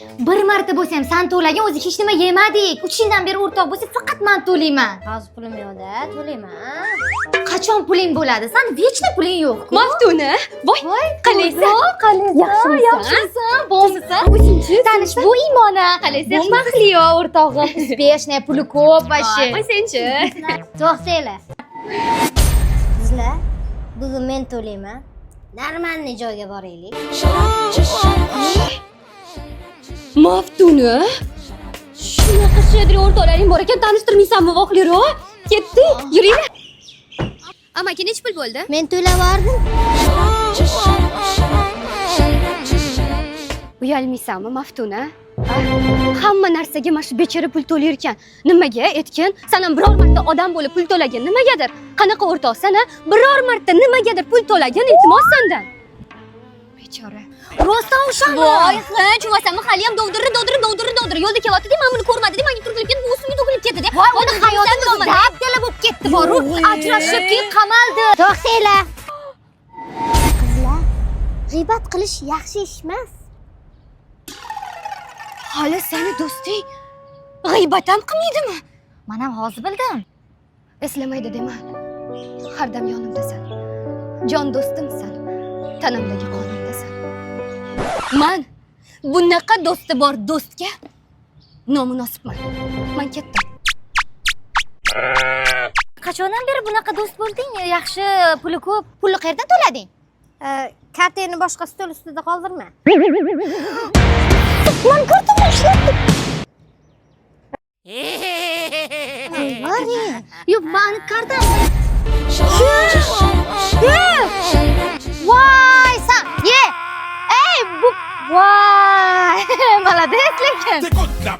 Bir marta bo'lsa ham san to'lagin, o'zi hech nima yemadik. 3 yildan beri o'rtoq bo'lsak, faqat man to'layman. Hozir pulim yo'qda, to'layman. Qachon puling bo'ladi? San вечно puling yo'q. Maftuna, voy, qalaysan? Qalaysan? Yaxshimisan? Yaxshimisan? Bo'lmisan? O'zingchi? Tanish, bu Imona. Qalaysan? Bu Mahliyo o'rtog'im. Успешная, puli ko'p вообще. Voy, senchi? To'xtanglar. Qizlar, bugun men to'layman. Нормальный joyga boraylik. Maftuna? Shunaqa щедрый o'rtoqlaring bor ekan, tanishtirmaysanmi, voqliro? Ketdik, yuringlar. Amaki, nechi pul bo'ldi? Men to'lab yubordim. Uyalmaysanmi, Maftuna? Ha? Hamma narsaga mana shu bechora pul to'layotgan. Nimaga, aytgin? San ham biror marta odam bo'lib pul to'lagin, nimagadir? Qanaqa o'rtoqsan, a? Biror marta nimagadir pul to'lagin, iltimos sendan. Bechora. Rostdan o'shami? Voy, hech uvasanmi, hali ham dovdirib, dovdirib, dovdirib, dovdirib. Yo'lda kelyapti, men buni ko'rmadi, menga turtilib ketdi, bu ustimga to'kilib ketdi. Voy, uni hayoti dabdala bo'lib ketdi boru. Ajrashib keyin qamaldi. To'xtanglar. Qizlar, g'iybat qilish yaxshi ish emas. Hali seni do'sting g'iybat ham qilmaydimi? Man ham hozir bildim. Eslamaydi dema. Har dam yonimdasan. Jon do'stimsan. Tanamdagi qonimdasan. Man bunaqa do'sti bor do'stga nomunosibman. Man ketdim. Qachondan beri bunaqa do'st bo'lding? Yaxshi, puli ko'p. Pulni qayerdan to'lading? Kartangni boshqa stol ustida qoldirma. Man kartamni ishlatdim. Qo'yvoring. Yo'q, mani kartam. Voy, san, ye. Ey, bu voy, молодец lekin. T'écoutes la